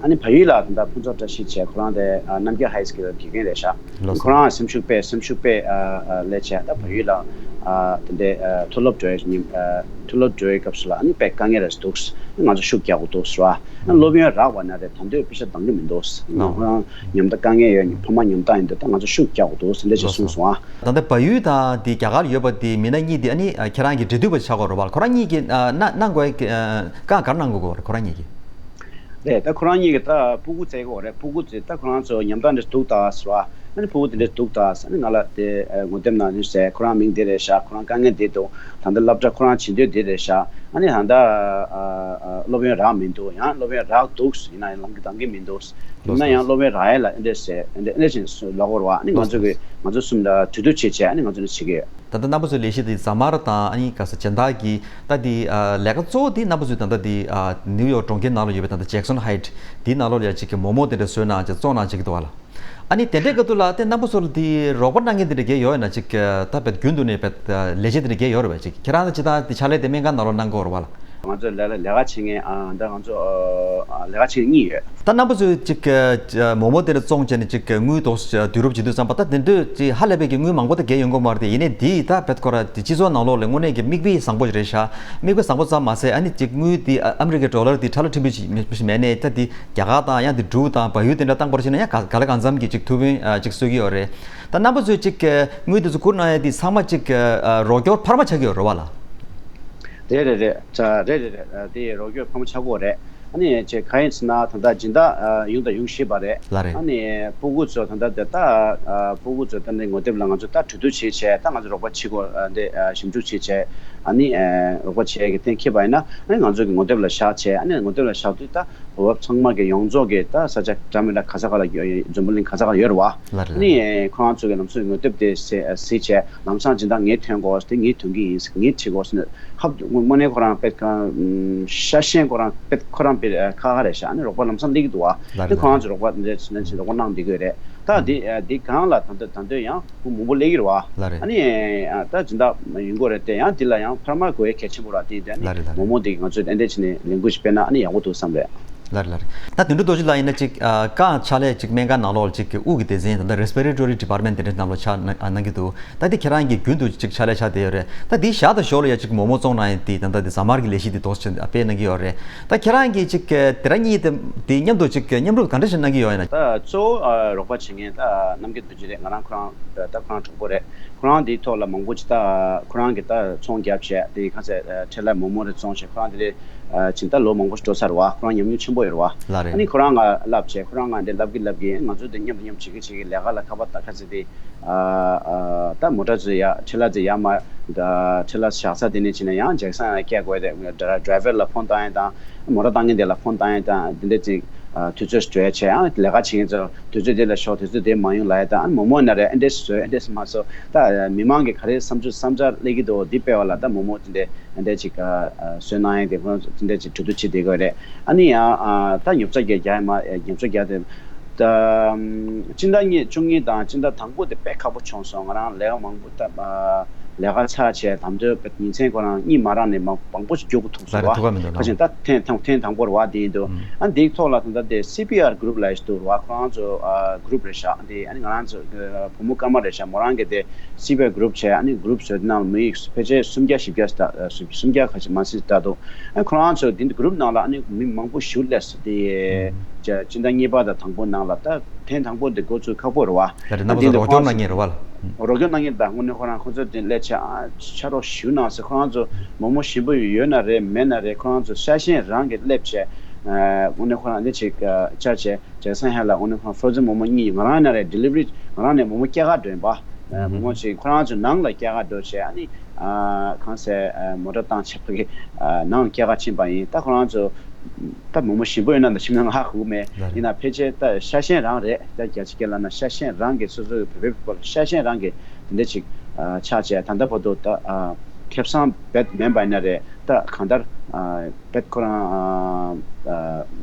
ཨ་ནི་བལ་ཡུལ་ལ་ད་ལྟ་ཕུན་ཚོགས་བཀྲ་ཤིས་བྱས། ཁོ་རང་དེ་རྣམ་རྒྱལ་ཧའི་སི་ཁུལ་དགེ་རྒན་རེད་ཤག་ལགས་སོ། ཁོ་རང་སེམས་ཤུགས་དཔེ་སེམས་ཤུགས་དཔེ་སླེབས་བྱས། ད་བལ་ཡུལ་ལ་དེ་འདྲའི་མཐོ་སློབ་འགྲོ་ཡས་མཐོ་སློབ་འགྲོ་ཡས་སྐབས་སུ་ལ་ཨ་ནི་དཔེ་དཀའ་ངལ་རེ་འདུག་ང་ཚོ་ཤུགས་རྒྱག་དགོས་འདུག་ཟེར་བ། སློབ་ཡོན་རག་པ་ན་རེད། ད་དུང་དཔེ་ཆ་འདང་གི་མི་འདུག་ཁོ་རང་ཉམ་ཐག་དཀའ་ངལ་ཡོད། ཕ་མ་ཉམ་ཐག་ཡིན་དུས་ད་ང་ཚོ་ཤུགས་རྒྱག་དགོས་འདུག་ཟེར་འདྲ་ཞིག་གསུངས་སོང་ཨ། ད་ལྟ་བལ་ཡུལ་དང་དེ་རྒྱ་གར་ཡོད་པ་དེ་མི་སྣ་གཉིས་དེ་ཨ་ནི་ཁྱེད་རང་གི་འབྲེལ་མཐུད་པ་ཆགས་ཀྱི་ཡོད་རེད་བ། ཁོ་རང་གཉིས་ཀྱིས་གནང་གནང་དགོས་ཀྱི་རྐང་ག་རེ་གནང་དགོས་ཀྱི་ཡོད་རེད། ཁོ་རང་གཉིས་ཀྱིས། རེད། ད་ཁོ་རང་གཉིས་ཀྱིས་ད་སྤུ་གུ་བཙལ་གྱི་ཡོད་རེད། སྤུ་གུ་བཙལ། ད་ཁོ་རང་ཚོ་ཉམ་ཐག་འདྲ་འདུག་ད་ཟེར་བ། ཨ་ནི་སྤུ་གུ་དེ་འདྲ་འདུག་ད་ཟེར། ཨ་ནི་ང་ལ་དེ་ངོ་དེབ་ནང་ནས་ཟེར། ཁོ་རང་མིང་དེ་རེད་ཤག་ཁོ་རང་དཀའ་ངལ་འདི་འདུག་ད་ལྟ་སློབ་གྲྭ་ཁོ་རང་བྱེད་འདོད་འདི་རེད་ཤག་ཨ་ནི་ད་ལྟ་སློབ་ཡོན་རག་མི་འདུག་ཡང་སློབ་ཡོན་རག་འདུག་ཡིན་ན་ཡང་ལམ་འདང་གི་མི་འདུག་ཡིན་ན་ཡང་སློབ་ཡོན་རག་ཡས་ལ་ཨེ་འདྲས་ཟེར། ཨེ་འདྲས་ཨེ་འདྲས་ཟེར་ལབ་ཀྱི་ཡོད་རེད་བ། ཨ་ནི་ང་ཚོ་གི་ང་ཚོ་གསུམ་ལ་གྲོས་བསྡུར་བྱས་བྱས་ཨ་ནི་ང་ཚོ་ནས་བྱེད་ཀྱི་ཡོད། ད་ལྟ་རྣམ་པ་ཚོའི་ལས་གཞི་དེ་རྫ་དམར་དང་ཨ་ནི་ག་ས་སྦྱིན་བདག་གི་ད་དེ་ལས་ཀ་གཙོ་བོ་དེ་རྣམ་པ་ཚོའི་ད་ལྟ་དེ་ནིའུ་ཡོག་གྲོང་ཁྱེར་ནང་ལ་ཡོད་པའི་ད་ལྟ་ཇེག་སོན་ཧའིཊ་དེའི་ནང་ལོགས་ལ་ཡ་ཅིག་གི་མོག་མོག་དེ་འདྲ་བཟོས་ན་ཅིག་བཙོང་གནང་བྱེད་ཀྱི་འདུག་བ་ལ། ཨ་ནི་དེ་འདྲའི་སྐབས་དུ་ལ་དེ་རྣམ་པ་ཚོ་ལ་དེ་རོགས་པ་གནང་མཁན་དེ་འདྲ་གས་ཡོད་ན་ཅིག་ད་བད་རྒྱུན་དུ་ནས་བད་ལས་བྱེད་དེ་འདྲ་གས་ཡོད་རེད་བས། ཅིག་ཁྱེད་རང་ཅི་ད་དེ་ཕྱག་ལས་དེ་སྨན་ཁང་ནང་ལོགས་གནང་གི་ཡོད་རེད་བ་ལ། ང་ཚོ་ལས་ལས་ཀ་བྱེད་མཁན་ཨ་ད་ང་ཚོ་ལས་ཀ་བྱེད་མཁན་གཉིས་ཡོད། ད་རྣམ་པ་ཚོས་ཅིག་མོག་མོག་དེ་འདྲ་བཙོང་བྱས་ནས་ཅིག་དངུལ་དོགས་བསྡུ་རུབ་བྱེད་དུས་ཙམ་པ་ད་དེ་འདྲ་ཅིག་ཧ་ལས་པའི་གི་དངུལ་མང་པོ་ད་གས་ཡོང་གི་མ་རེད་དེ། ཡིན་ནའི་དེ་ད་བད་ཁོ་ར་དེ་སྤྱི་ཚོགས་ནང་ལོགས་ལ་དངོས་གནས་ཀྱི་མིག་དཔེ་བཟང་པོ་རེད་ཤག་མིག་དཔེ་བཟང་པོ་ཙམ་མ་ཟད་ཨ་ནི་ཅིག་དངུལ་དེ་ཨ་མི་རི་ཀའི་ཌོ་ལར་དེ་ཁྲ་ལོ་ཕྲན་བུ་ཅིག་མེད་ནའི་ད་དེ། རྒྱ་གར་དང་ཡང་དེ་འབྲུག་དང་བལ་ཡུལ་དེ་འདྲ་བཏང་པར་བྱས་ན་ཡང་ག་ག་ལ་གང་འཚམ་གྱི་ཅིག་ཐུགས་ཕན་ཅིག་གསོས་ཀྱི་ཡོད་རེད། ད་རྣམ་པ་ཚོས་ཅིག་དངུལ་དེ་ཚོ་བསྐུར་གནང་ཡ་དེ་ཚང་མ་ཅིག་རོགས་སྐྱོར་འཕར་མ་ཆགས་ཀྱི་ཡོད་རེད་བ་ལ། རེད་རེད་རེད། ད་རེད་རེད་རེད། ཨ། དེ་རོགས་སྐྱོར་ཕལ་མོ་ཆགས་ཀྱི་ཡོད་རེད། ཨ་ནི་ཅིག་གང་ཡིན་ཟེར་ན་ད་ལྟ་སྦྱིན་བདག་ཨ་ཡོང་དང་ཡོང་བཞིན་པ་རེད། ལགས་རེད། ཨ་ནི་སྤུ་གུ་ཚོ་ད་ལྟ་དེ་ད་ཨ་སྤུ་གུ་ཚོ་ད་འདི་ངོ་དེབ་ལ་ང་ཚོ་ད་གྲོས་བསྡུར་བྱས་བྱས། ད་ང་ཚོ་རོགས་པ་བྱེད་དགོས། ཨ། འདི་ཨ་ཞིབ་འཇུག་བྱས་བྱས། ཨ་ནི་ཨ་རོགས་པ་བྱེད་ཡ་གི་གཏན་འཁེལ་བ་ཡིན་ན། ཨ་ནི་ང་ཚོ་གི་ངོ་དེབ་ལ་བཞག་བྱས། ཨ་ནི་ངོ་དེབ་ལ་བཞག་དུས་ད་འོས་བབ་ཚང་མ་གི་ཡོངས་རྫོགས་ཀྱི་ད་ས་ཆ་འདྲ་མི་འདྲ་ག་ས་ག་ལ་ཡོད། འཛམ་བུ་གླིང་ག་ས་ག་ལ་ཡོད་རེད་བ། ལགས་རེད། ཨ་ནི་ལགས་རེད། ཁོ་རང་ཚོ་གི་ལམ་སང་ངོ་དེབ་དེ་གཟིགས་བྱས། ལམ་སང་སྦྱིན་བདག་ངས་ཐོན་དགོས། དེ་ངས་ཐོན་གྱི་ཡིན། ངས་བྲིས་དགོས་ཟེར་ནས། ཧབ་དངོས་གནས་ཁོ་རང་དཔེ་ཁ་ཤ་ཞེན། ཁོ་རང་དཔེ་ཁོ་རང་དཔེ་ཁ་ཁ་རེད་ཤག་ཨ་ནི་རོགས་པ་ལམ་སང་སླེབས་ཀྱི་འདུག་བ། ལགས་རེད། དེ་ཁོ་རང་ཚོ་རོགས་པ་འདི་འདྲ་བྱས་ན་ཅིག་རོགས་པ་གནང་བསྡད་ཀྱི་ཡོད་རེད། ད་འདི་འདི་སྒང་ལ་ད་ལྟ་ད་ལྟ་ཡང་སྐུ་མང་པོ་སླེབས་ཀྱི་རེད་བ། ལགས་རེད། ཨ་ནི་ཨ་ད་སྦྱིན་བདག་ཡོང་གི་རེད་དེ། ཡང་འདི་ལ་ཡང་འཕར་མ་དགོས་ཡ་གལ་ཆེན་པོ་རེད་དེ། ཨ་ནི་ལགས་རེད། ལགས་རེད། མོག་མོག་འདི་ང་ཚོས་ཏན་ཏན་བྱས་ནས་ལས་འགུལ་ཞིག་སྤེལ་ན་ཨ་ནི་ཡག་པོ་འདུག་བསམ་རེད། ལགས་རེད། ལགས་རེད། ད་དོན་གྲུབ་རྡོ་རྗེ་ལགས་ཡིན་ན་ཅིག་ཨ་རྐང་ཕྱག་ལས་ཅིག་སྨན་ཁང་ནང་ལོགས་ལ་ཅིག་གི་དབུགས་ཀྱི་སྡེ་ཚན་ད་ལྟ་རེ་སི་པི་རེ་ཊོ་རི་ཌི་པཱར་མེན་ཊི་དེ་འདྲའི་ནང་ལོགས་ཕྱག་གནང་གནང་གི་འདུག་ད་འདི་ཁྱེད་རང་གིས་རྒྱུན་དུ་ཅིག་ཕྱག་ལས་བྱས་བསྡད་ཡོད་རེད། ད་འདི་བཞག་དང་ཞོར་ལ་ཡ་ཅིག་མོག་མོག་བཙོང་གནང་ཡ་འདི་ད་ལྟ་འདི་ཟ་མར་གྱི་ལས་གཞི་འདི་འདུག་སེ་སྤེལ་གནང་གི་ཡོད་རེད། ད་ཁྱེད་རང་གིས་ཅིག་དེ་རང་གཉིས་དེ་འདི་མཉམ་དུ་ཅིག་མཉམ་རུབ་ག་འདྲ་ཞིག་གནང་གི་ཡོད་ཡིན་ན། ད་གཙོ་བོ་ཨ་རོགས་པ་བྱེད་མཁན་ད་རྣམ་རྒྱལ་རྡོ་རྗེ་རེད། ང་རང་ཁོ་རང་ད་ཁོ་རང་གྲོགས་པོ་རེད། ཁོ་རང་འདིའི་ཐོག་ལ་མང་པོ་ཅིག་ད་ཁོ་རང་གིས་ད་ཚོང་བརྒྱབ་བྱས། དེ་ག་ཚད་ཨ་ཁྲལ་ལ་མོག་མོག་རེ་བཙོང་བྱས། ཁོ་རང་དེ་ལས་ཨ་ཕྱིན་ད་ལོ་མང་པོ་ཞིག་འགྲོ་ཚར་བ། ཁོ་རང་ཉམས་མྱོང་ཆེན་པོ་ཡོད་རེད་བ། ལགས་རེད། ཨ་ནི་ཁོ་རང་ང་བསླབ་བྱས། ཁོ་རང་ང་འདི་བསླབ་ཀྱི་བསླབ་ཀྱི། ང་ཚོ་དེ་མཉམ་དུ་མཉམ་བྱེད་ཀྱི་བྱེད་ཀྱི། ལས་ཀ་ལ་ཁ་པར་ད་ག་ཚད་དེ། ཨ་ཨ་ད་མོ་ཊ་ཚོ་ཡ་ཁྲལ་ལ་ཚོ་ཡ་མ་ད་ཁྲལ་ལ་བཞག་ས་དེ་ནས་ཕྱིན་ན་ཡང་ཇེག་སན་ཡ་སྐྱེལ་དགོས་དེ། ཌ་རའི་ཝར་ལ་ཕོན་བཏང་ཡ་དང་། མོ་ཊ་བཏང་མཁན་དེ་ལ་ཕོན་བཏང་ཡ་དང་། དེ་འདྲ་ཅིག་ཨ་དུས་ཚོད་སྤྲོད་ཡ་བྱས། ཡང་ལས་ཀ་བྱེད་མཁན་ཚོ་དུས་ཚོད་དེ་ལ་ཤོག་དུས་ཚོད་དེ་མ་ཡོང་ལབ་ཡ་དང་། ཨ་མོག་མོག་ན་རེ་ཨེ་འདྲས་བཟོས། ཨེ་འདྲས་མ་བཟོས། ད་མི་མང་གིས་ག་རེ་བསམ་ཚུལ་བསམ་འཆར་སླེབས་ཀྱི་འདུག་འདི་སྤེལ་བ་ལ་ད་མོག་མོག་དེ་འདྲས་ཨེ་འདྲས་ཅིག་ཨ་བཟོས་གནང་ཡ་དེ། ཁོ་རང་ཚོ་དེ་འདྲས་ཅིག་གྲོས་བསྡུར་བྱེད་བསྡད་དགོས་རེད། ཨ་ནི་ཡང་ཨ་ད་ཉོ་ཆ་རྒྱག་རྒྱག་མ་ཉོ་ཆ་རྒྱག་དེ། ད་སྤྱི་ཟླ་གཉིས་བཅུ་གཉིས་དང་སྤྱི་ཟླ་དང་པོ་དེ་དཔེ་ཁག་པོ་བྱུང་སོང་། ང་རང་ལས་ཀ་མང་པོ་ད་ལས་ཀ་ཚར་བྱས། དམ་དོད་ཉིན་མཚན་ཁོ་རང་གཉིད་མ་རག་ནས་མང་མང་པོ་ཞིག་རྒྱུག་གི་ཐུག་སོང་ལགས་རེད། བ། ཐུག་ག་མི་འདུག་ཁ་ཅིག་ད་ཐེངས་ཐེངས་ཐེངས་དང་པོ་རེད་བ། དེ་ཡིན་དུས་ཨ་འདིའི་ཐོག་ལ་ད་ལྟ་དེ་སི་པི་ཨར་གུ་རུབ་ལབ་ཡ་ཞིག་འདུག་རེད་བ། ཁོ་རང་ཚོ་ཨ་གུ་རུབ་རེད་ཤག་དེ་ཨ་ནི་ང་རང་ཚོ་བུ་མོ་སྐར་མ་རེད་ཤག་མོ་རང་གིས་དེ་སི་པི་ཨར་གུ་རུབ་བྱས། ཨ་ནི་གུ་རུབ་བཟོས་དེ་ནང་མི་ཕལ་ཆེར་སུམ་བརྒྱ་བཞི་བརྒྱ་ད་སུམ་བརྒྱ་ཁ་ཅིག་མ་ཟིན་ད་འདུག་ཨ་ཁོ་རང་ཚོ་དེ་གུ་རུབ་ནང་ལ་ཨ་ནི་མི་མང་པོ་ཞིག་སླེབས་སོང་། དེ་སྤྱི་ཟླ་གཉིས་པ་དང་དང་པོ་ནང་ལ། ད་ཐེངས་དང་པོ་དེ་འགོ་ཚུགས་ཁག་པོ་རེད་བ། ད་རེད། རྣམ་པ་ཚོ་རོགས་སྐྱོར་གནང་མཁན་རེད་བ། རོགས་སྐྱོར་གནང་མཁན་དང་། དངོས་གནས་ཁོ་རང་ཁོ་ཚོ་དེ་སླེབས་བྱས་ཨ་ཕྱག་རོགས་ཞུ་གནང་ཟེར། ཁོ་རང་ཚོ་མོག་མོག་ཞིམ་པོ་ཡོད་ན་རེད་མེད་ན་རེད། ཁོ་རང་ཚོ་ཤ་ཞེན་རང་གིས་སླེབས་བྱས། ཨ་དངོས་གནས་ཁོ་རང་འདི་ཅིག་ཨ་བཅར་བྱས། ཇེག་སན་ཧན་ལ་དངོས་གནས་ཁོ་རང་ཕོ་རོ་ཛན་མོག་མོག་གཉིས་ང་རང་ནས་རེད་ཌི་ལི་ཝ་རི། ང་རང་ནས་མོག་མོག་སྐྱེལ་ག་འགྲོ་ཡིན་པ། ཨ་མོག་མོག་ཅིག་ཁོ་རང་ཚོ་ནང་ལ་སྐྱེལ་ག་འགྲོ་བྱས། ཨ་ནི་ཨ་གང་ཟེར་ཨ་མོ་ཊ་བཏང་བྱས་ཕ་གི་ཨ་ནང་ལ་སྐྱེལ་ག་ཕྱིན་པ་ཡིན། ད་ཁོ་རང་ཚོ་ད་མོག་མོག་ཞིམ་པོ་ཡོད་ན་འདྲ་ཞིམ་ན་ཧ་གོ་མེད། ལགས་རེད། ཡིན་ན་ཕལ་ཆེར་ད་ཤ་ཞེན་རང་རེད། ད་རྒྱ་ཆེ་སྐད་ལབ་ན་ཤ་ཞེན་རང་གིས་སོ་སོའི་བོད་པའི་བུ་ཤ་ཞེན་རང་གིས་དེ་འདྲ་ཅིག་ཨ་ཆགས་བྱས། ད་ལྟ་བར་དུ་ད་ཨ་ཁེ་བཟང་རྦད་མིན་པ་ཡིན་ན་རེད། ད་གང་ལྟར་ཨ་རྦད་ཁོ་རང་ཨ་ཨ་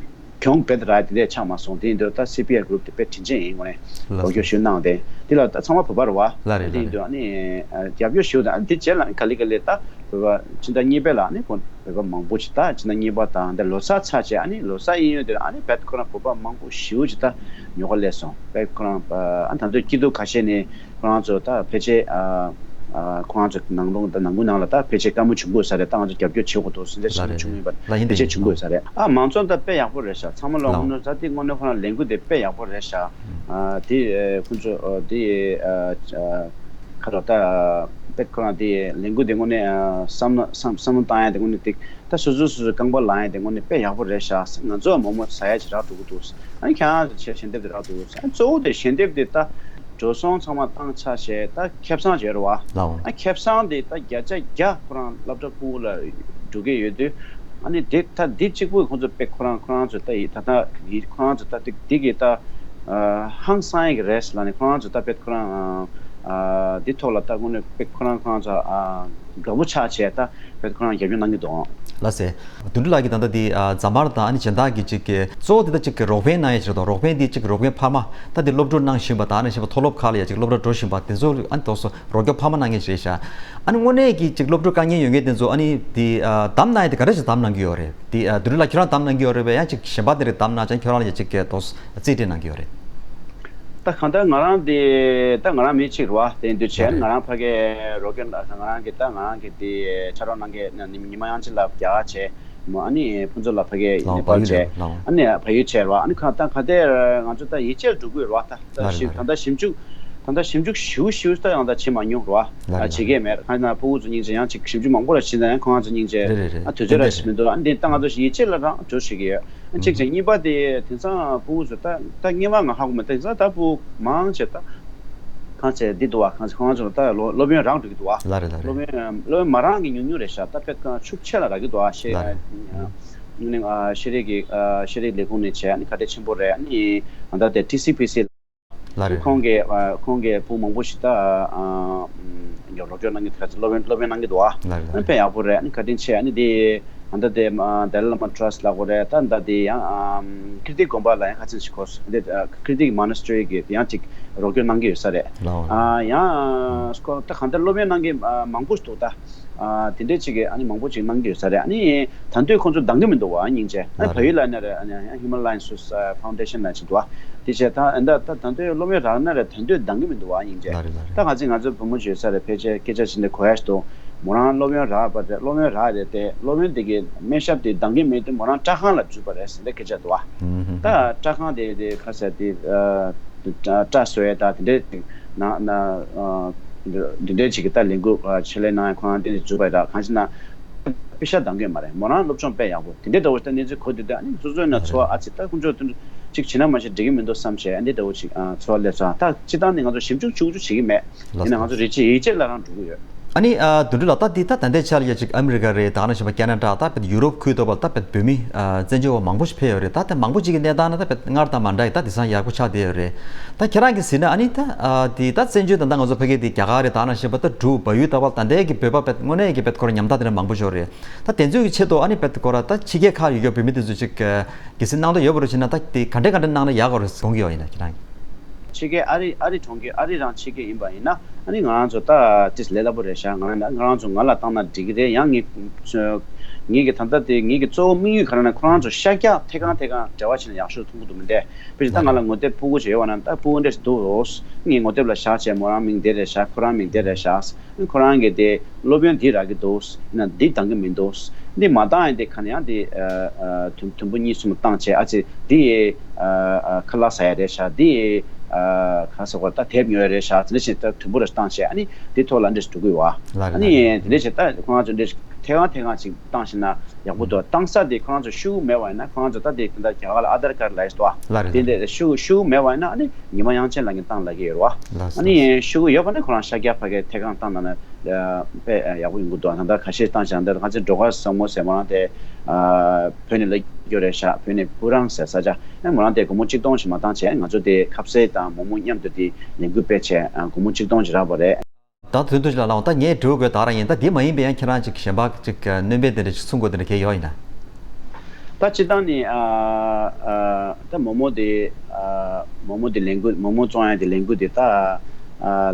གྱོང་རྦད་རག་དེ་འདྲ་ཆགས་མ་སོང་། དེ་ཡིན་དུས་ད་སི་པི་ཨར་གུ་རུབ་དེ་དཔེ་དྲིན་ཆེན་ཡིན། དངོས་གནས་ལགས་རོགས་སྐྱོར་ཞུ་གནང་དེ། དེ་ལ་ད་ཚང་མ་བོད་པ་རེད་བ། ལགས་རེད། དེ་ཡིན་ལགས་དུས་རེད། ཨ་ནི་ཨ་རྒྱབ་སྐྱོར་ཞུ་དང་། དེ་རྗེས་ལ་ག་ལེ་ག་ལེ་ད་བོད་པ་སྤྱི་ཟླ་གཉིས་པའི་ལ་ཨ་ནི་བོད་པ་མང་པོ་ཞིག་ད་སྤྱི་ཟླ་གཉིས་པ་དང་དེ་ལོ་གསར་ཚར་བྱས། ཨ་ནི་ལོ་གསར་ཡིན་ཡོད་དེ་ཨ་ནི་རྦད་ཁོ་རང་བོད་པ་མང་པོ་ཞེ་པོ་ཅིག་ད་ཉོ་ག་སླེབས་སོང་། རྦད་ཁོ་རང་ཨ་ད་ལྟ་སྐྱིད་སྡུག་ཁ་ཤས་ནས་ཁོ་རང་ཚོ་ད་ཕལ་ཆེར་ཨ་ཨ་ཁོ་རང་ཚོ་ནང་ལོགས་ད་ནང་ཁུལ་ནང་ལ་ད་ཕལ་ཆེར་དཀའ་མོ་བྱུང་གི་ཡོད་ས་རེད། ད་ང་ཚོ་རྒྱབ་སྐྱོར་བྱེད་དགོས་འདུག་ཟེར་འདྲ་ཞིག་ལགས་རེད། བྱུང་ཡོད་པ། ལགས་ཡིན། དེ་ཕལ་ཆེར་བྱུང་གི་ཡོད་ས་རེད། ཨ་མང་ཚོགས་ད་དཔེ་ཡག་པོ་རེད་ཤག་ཚང་མ་ལོ་ལགས་དངོས་གནས་ད་དེ་དངོས་གནས་ཁོ་རང་ལས་འགུལ་དེ་དཔེ་ཡག་པོ་རེད་ཤག་ཨ་དེ་ཨ་ཁོ་ཚོ་ཨ་དེ་ཨ་ཨ་ཁ་རོ་ད་དཔེ་ཁོ་རང་དེ་ལས་འགུལ་དེ་དངོས་གནས་ཨ་བསམ་བློ་བསམ་བསམ་བློ་བཏང་ཡ་དེ་དངོས་གནས་དེ། ད་སོ་སོ་སོ་སོ་རྐང་པ་ལངས་ཡ་དེ་དངོས་གནས་དཔེ་ཡག་པོ་རེད་ཤག་ང་ཚོ་མོག་མོག་ཟ་ཡ་ཅིག་རག་འགྲོ་གི་འདུག་ཨ་ནི་ཁྱེད་རང་ཚོ་ཞལ་འདེབས་དེ་རག་འདུག་ཨ་གཙོ་བོ་དེ་ཞལ་འདེབས་དེ་ད་འགྲོ་སོང་ཚང་མ་བཏང་ཚར་བྱས་ད་ཁེ་བཟང་བྱས་རེད་བ། ལའོ། ཨ་ཁེ་བཟང་དེ་ད་བརྒྱ་ཆ་བརྒྱ་ཁོ་རང་སློབ་གྲྭ་ཕྲུ་གུ་ལ་འགྲོ་གི་ཡོད་དུས། ཨ་ནི་དེ་ད་འདི་གཅིག་པུ་ཁོང་ཚོ་དཔེ་ཁོ་རང་ཁོ་རང་ཚོ་ད་ཡི་ད་ད་ཡི་ཁོ་རང་ཚོ་ད་དེ་དེ་གི་ད་ཨ་ཧང་སང་ཡ་གི་རེད་ལབ་ནས། ཁོ་རང་ཚོ་ད་དཔེ་ཁོ་རང་ཨ་འདི་ཐོག་ལ་ད་དངོས་གནས་དཔེ་ཁོ་རང་ཁོ་རང་ཚོ་ཨ་དགའ་པོ་ཆགས་བྱས་ད། བོད་ཁོ་རང་རྒྱབ་སྐྱོར་གནང་གི་འདུག་ལགས་སེ། དོན་གྲུབ་ལགས་ཀྱིས་ད་ལྟ་འདི་ཨ་ཛ་མར་དང་ཨ་ནི་སྦྱིན་བདག་གི་ཅིག་གི་གཙོ་བོ་དེ་ད་ཅིག་གི་རོགས་ཕན་གནང་ཡས་ཅིག་རེད་དོ། རོགས་ཕན་འདི་ཅིག་རོགས་ཕན་ཕ་མ་ད་འདི་སློབ་ཕྲུག་གནང་བཞིན་པ་དང་ཨ་ནི་གཞན་པ་མཐོ་སློབ་ཁག་ལ་ཡ་ཅིག་སློབ་གྲྭ་འགྲོ་བཞིན་པ་དེ་ཚོ་ཨ་ནི་དོགས་སོ་རོགས་སྐྱོར་ཕ་མ་གནང་མཁན་ཅིག་རེད་ཤག་ཨ་ནི་དངོས་གནས་ཀྱི་ཅིག་སློབ་ཕྲུག་དཀའ་ངལ་ཡོད་མཁན་དེ་ཚོ་ཨ་ནི་འདི་ཨ་བདམས་གནང་ཡས་དེ་ག་འདྲ་ཞིག་བདམས་གནང་གི་ཡོད་རེད། འདི་ཨ་དོན་གྲུབ་ལགས་ཁྱོད་རང་བདམས་གནང་གི་ཡོད་རེད་པས། ཡང་ཅིག་གཞན་པ་དེ་རིགས་བདམས་གནང་ཙང་ཁྱོད་རང་ལ་ཡ་ཅིག་གི་དོགས་རྩིས་སྤྲད་གནང་གི་ཡོད་རེད། ད་གང་ལྟར་ང་རང་དེ་ད་ང་རང་མི་གཅིག་རེད་བ། དེ་འདུག་བྱས་ང་རང་ཕ་གི་རོགས་སྐྱོར་ང་རང་གི་ད་ང་རང་གི་དེ་ཕྱག་རོགས་གནང་མཁན་ཉི་མ་དབྱངས་ཅན་ལགས་རྒྱ་གར་བྱས། མོ་ཨ་ནི་ཕུན་ཚོགས་ལགས་ཕ་གི་ནེ་པཱལ་བྱས། ཨ་ནི་བལ་ཡུལ་བྱས་རེད་བ། ཨ་ནི་གང་ད་ག་དེ་ང་ཚོ་ད་ཡིད་ཆེས་འགྲོ་གི་ཡོད་རེད་བ། ད་ད་ཞིབ་ད་ད་ཞིབ་འཇུག་ ད་ལྟ་ཞིབ་འཇུག་ཞིའུ་ཞིའུ་ད་ཡང་ད་བྱེད་མ་མྱོང་རོ། ལ་རེད། ཨ་བྱེད་མཁན་མེད། ཁ་ན་ཕྲུ་གུ་ཚོ་སྙིང་རྗེ། ཡང་ཅིག་ཞིབ་འཇུག་མང་པོ་ལ་བྱེད་ན་ཡང་ཁོ་རང་ཚོ་སྙིང་རྗེ། རེད་རེད་རེད། ཨ་དུས་ཚོད་རག་ཞིག་མི་འདུག་ཨ་འདི་ད་ང་ཚོ་ཡིད་ཆེས་ལ་རང་འགྲོ་ཞིག་ཡོད། ཨ་གཅིག་བྱས་གཉིས་པ་དེ་དེང་སང་ཕྲུ་གུ་ཚོ་ད་ད་སྔོན་མ་ང་ཧ་གོ་མེད། དེང་སང་ད་ཕྲུ་གུ་མང་ཆེ་ད་གང་ཆེ་འདི་འདུག་བ། གང་ཆེ་ཁོ་རང་ཚོ་ད་སློབ་སློབ་ཡོན་རག་འགྲོ་གི་འདུག་བ། ལ་རེད་ལ་རེད། སློབ་ཡོན་སློབ་ཡོན་མ་རག་གི་ཉུང་ཉུང་རེད་ཤག་ད་དཔེ་ཤུགས་ཆེ་ལ་རག་གི་འདུག་ཨ་ཤེས། ལ་རེད། ཨ་ནི་ཨ་ཤེས་རིག་གི་ཨ་ཤེས་རིག་ལས་ཁུངས་ནས་བྱས། ཨ་ནི་ཁ་བྲལ་ཆེན་པོ་རེད། ཨ་ནི་ད་ལྟ་དེ་ཊི་སི་པི་སི་ལ་རེད། ཁོང་གིས་ཨ་ཁོང་གིས་ཕྲུ་གུ་མང་པོ་ཞིག་ད་ཨ་ཨ་རོགས་སྐྱོར་གནང་གི་ད་སློབ་ཡོན་སློབ་ཡོན་གནང་གི་འདུག་ཨ། ལ་རེད་ལ་ཨ་ནི་རེད། དཔེ་ཡག་པོ་རེད། ཨ་ནི་བཀའ་དྲིན་ཆེ། ཨ་ནི་དེ་ད་ལྟ་དེ་ཨ་ཌལ་ལ་མ་ཊྲ་སི་ལབ་དགོས་རེད། ད་ད་དེ་ཡང་ཨ་ཀིརྟི་དགོན་པ་ལ་ཡང་ཁ་ཆེམས་ཤིག་ཁོ་སོང་། དེ་ཨ་ཀིརྟི་མོ་ནེ་སི་ཊི་རི་གི་དེ་ཡང་ཅིག་རོགས་སྐྱོར་གནང་གི་ཡོད་ས་རེད། ལའོ། ཨ་ཡང་ཨ་སྐོར་ད་གང་ལྟར་སློབ་ཡོན་གནང་མཁན་ཨ་མང་པོ་ཞིག་འདུག་ད། ཨ་དེ་འདྲའི་ཅིག་གི་ཨ་ནི་མང་པོ་ཅིག་གནང་གི་ཡོད་ས་རེད། ཨ་ནི་ད་དུང་ཁོང་ཚོ་འདང་གི་མི་འདུག་བ། སྙིང་རྗེ། ཨ་ནི་ལ་རེད། བལ་ཡུལ་ལ་ཡིན་ན་རེད། ཨ་ནི་Human Rights Foundation ལ་ཅིག་འདུག་བ། དེ་བྱས་ད་ཨ་ད་ད་ད་དུང་སློབ་ཡོན་རག་ན་རེད། ད་དུང་འདང་གི་མི་འདུག་བ། སྙིང་རྗེ། ལ་རེད་ལ་རེད། ད་ང་ཚོས་ང་ཚོའི་བུ་མོ་ཅིག་ཡོད་ས་རེད། ཕལ་ཆེར་སྐད་ཆ་བྱས་ནས་གོ་ཡ་ཞིག་འདུག་མོ་རང་སློབ་ཡོན་རག་པ་རེད། སློབ་ཡོན་རག་རེད་དེ་སློབ་ཡོན་དེ་གི་སྨན་ཞབས་དེ་འདང་གི་མེད་དུས་མོ་རང་སྐྲག་ཁང་ལ་འཛུལ་བ་རེད་ཟེར་འདྲ་སྐད་ཆ་འདུག་བ། ཨུམ་ཧུམ། ད་སྐྲག་ཁང་དེ་དེ་ཁ་ཟེར་དེ་ཨ། སྐྲ་བཟོ་ཡས་དང་དེ་འདྲའི་ནང་ན་ཨ་དེ་འདྲའི་ཅིག་གི་ད་ལས་འགུལ་ཨ་ཆེད་ལས་གནང་ཡས་ཁོ་རང་དེ་འདྲ་འཛུགས་པ་རེད། གང་ཞེ་ན་པེ་ཤ་འདང་གི་མ་རེད། མོ་རང་སློབ་སྦྱོང་དཔེ་ཡག་པོ། དེ་འདྲའི་འདྲ་བོ་ཞིག་ད་གནས་ཚུལ་གོ་དུས་ད་ཨ་ནི་སོ་སོའི་ན་ཚོར་བ་ཨ་ཙི་ད་ཁོང་ཚོ་དེ་འདྲ་ཅིག་བྱེད་ན་མ་བྱེད་འགྲིག་གི་མི་འདུག་བསམ་བྱས། ཨ་འདི་འདྲ་བོ་ཅིག་ཨ་ཚོར་བ་སླེབས་སོང་། ད་སྤྱིར་བཏང་ནི་ང་ཚོ་ཞིབ་འཇུག་ཅིག་ཅིག་བྱེད་ཀྱི་མེད། ཡིན་ན་ང་ཚོ་རེ་ཆེ་ཡིད་ཆེས་ལ་རང་འགྲོ་གི་ཡོད། ཨ་ནི་ཨ་དོན་གྲུབ་ལགས། ད་འདི་ད་ད་ལྟའི་ཆར་ཡ་ཅིག་ཨ་མི་རི་ཀ་རེད། ད་ནང་བཞིན་པ་ཀེ་ན་ཌ། ད་བོད་ཡུ་རོབ་ཁུལ་དུ་བ་ད་བོད་མི་ཨ་བཙན་བྱོལ་བ་མང་པོ་ཞིག་ཕེབས་ཡོད་རེད། ད་ད་མང་པོ་ཅིག་གི་གནས་སྟངས་ནི་ད་བོད་སྔར་དང་མ་འདྲ་ཡི་ད་དེང་སང་ཡག་པོ་ཆགས་བསྡད་ཡོད་རེད། ད་ཁྱེད་རང་གིས་གཟིགས་ན་ཨ་ནི་ད་ཨ་འདི་ད་བཙན་བྱོལ་ད་ད་ང་ཚོ་ཕ་གི་འདི་རྒྱ་གར་རེད། ད་ནང་བཞིན་པ་ད་འབྲུག་བལ་ཡུལ་ད་བ་ད་ལྟའི་གི་བོད་པ་བོད་དངོས་གནས་ཀྱི་བོད་ཁོ་རང་ཉམ་ཐག་དེ་འདྲ་མང་པོ་ཞིག་ཡོད་རེད། ད་དེ་ཚོའི་གི་ཆེད་དུ་ཨ་ནི་བོད་ཁོ་རང་ད་ཕྱི་རྒྱལ་ཁག་ཡོད་རྒྱུ་བོད་མི་དེ་ཚོ་ཅིག་གི་གལ་སྲིད་གནང་འདོད་ཡོད་པ་རེད་བྱས་ན་ད་དེ་ག་འདྲས་ག་འདྲས་གནང་ན་ཡག་ག་རེད་དགོངས་ཀྱི་ཡོད་ཡིན་ན་ཁྱེད་རང་གིས། ཕྱི་རྒྱལ་ཨ་རི་ཨ་རི་གྲོང་ཁྱེར། ཨ་རི་རང་ཕྱི་རྒྱལ་ཡིན་པ་ཡིན་ན་ཨ་ནི་ང་རང་ཚོ་ད་ཏིས་ལས་སླ་པོ་རེད་ཤག་ང་རང་ང་རང་ཚོ་ང་ལ་བཏང་ན་འགྲིག་གི་རེད། ཡང་ངེད་ངེད་ཀྱི་ད་ལྟ་དེ་ངེད་ཀྱི་གཙོ་བོ་དམིགས་ཡུལ་ག་རེ་ན་ཁོ་རང་ཚོ་ཤར་རྒྱག་ཐད་གང་ཐད་གང་འབྲེལ་བ་བྱས་ན་ཡག་ཤོས་མཐོང་གི་འདུག་མི་འདས། དཔེར་ན་ད་ང་ལ་ངོ་དེབ་ཕྲུ་གུ་ཅིག་ཡོད་པ་ན་ད་ཕྲུ་གུ་འདྲས་འདུག་ངས་ངོ་དེབ་ལ་བཞག་བྱས་མོ་རང་མིང་འདི་རེད་ཤག་ཁོ་རང་མིང་འདི་རེད་ཤག་ཁོ་རང་གིས་དེ་སློབ་ཡོན་འདི་རག་གི་འདུག་ཡིན་ན་འདི་འདང་གི་མི་འདུག་འདི་མ་འདང་ཡང་འདི་ཁ་ནས་ཡང་འདི་ཨ་ཨ་དུམ་དུམ་བུ་གཉིས་གསུམ་བཏང་བྱས། ཨ་ཙི་འདི་ཨ་ཨ་ཁ་ལག་ཟ་ཡ་རེད་ཤག་འདི་ཨ་ག་ཟེར་དགོས་རེད། ད་དེབ་ཉོ་ཡ་རེད་ཤག་དེ་འདྲ་བྱས་ད་དུམ་བུ་རེ་བཏང་བྱས། ཨ་ནི་འདི་ཐོག་ལ་འདྲ་ཞིག་འགྲོ་གི་ཡོད་པ། ལགས་རེད། ཨ་ནི་ལགས་རེད། དེ་འདྲ་བྱས་ད་ཁོ་རང་ཚོ་འདྲ་ཞིག་ཐད་གང་ཐད་གང་ཅིག་བཏང་ཤེ་ན་ཡག་པོ་འདུག་བཏང་ས་དེ་ཁོ་རང་ཚོ་ཤུགས་མེད་པ་ཡིན་ན་ཁོ་རང་ཚོ་ད་དེ་ད་རྒྱ་གར་ལ་ཨ་དྷར་ཀར་ལབ་ཡས་འདུག་བ། ལགས་རེད། དེ་ལགས་འདྲ་ཤུགས་ཤུགས་མེད་པ་ཡིན་ན་ཨ་ནི་ཉི་མ་དབྱངས་ཅན་ལགས་ཀྱིས་བཏང་ལབ་ཀྱི་ཡོད་རེད་བ། ལགས་སོ། ཨ་ནི་ཤུགས་ཡོད་པ་ན་ཁོ་རང་ཤར་རྒྱག་ཕ་གིར་ཐད་གང་བཏང་ན་ན་དཔེ་ཡག་པོ་ཡོང་གི་འདུག་ད་ལྟ་ཁ་ཤས་བཏང་བྱས་ད་ང་ཚོའི་འགྲོ་ཁ་བཟང་མོ་ཟེར་མོ་རང་དེ་བོད་ནས་སླེབས་ཡོད་རེད་ཤག་བོད་ནས་སྤུ་རང་ཟེར་ས་ཆ། ཨ་མོ་རང་དེ་སྒོར་མོ་གཅིག་སྟོང་ཞིག་མ་བཏང་བྱས་ང་ཚོ་དེ་ཁ་ཟས་དང་མོག་མོག་མཉམ་དུ་དེ་ལས་འགུལ་སྤེལ་བྱས་སྒོར་མོ་གཅིག་སྟོང་ཞིག་རག་པ་རེད། ད་དོན་དུ་ལ་ལའང་ད་ངས་འདྲི་དགོས་ད་རང་ཡིན། ད་འདི་མ་ཡིན་པའི་ཡང་ཁྱེད་རང་ཅིག་གཞན་པ་ཅིག་སྣོན་པ་དེ་འདྲ་ཅིག་གསུང་དགོས་དེ་འདྲ་གལ་ཡོད་ཡིན་ན། ད་སྤྱིར་བཏང་ནི་ཨ་ཨ་ད་མོག་མོག་དེ་ཨ་མོག་མོག་དེ་ལས་འགུལ་མོག་མོག་བཙོང་ཡ་དེ་ལས་འགུལ་དེ་ད་ཨ་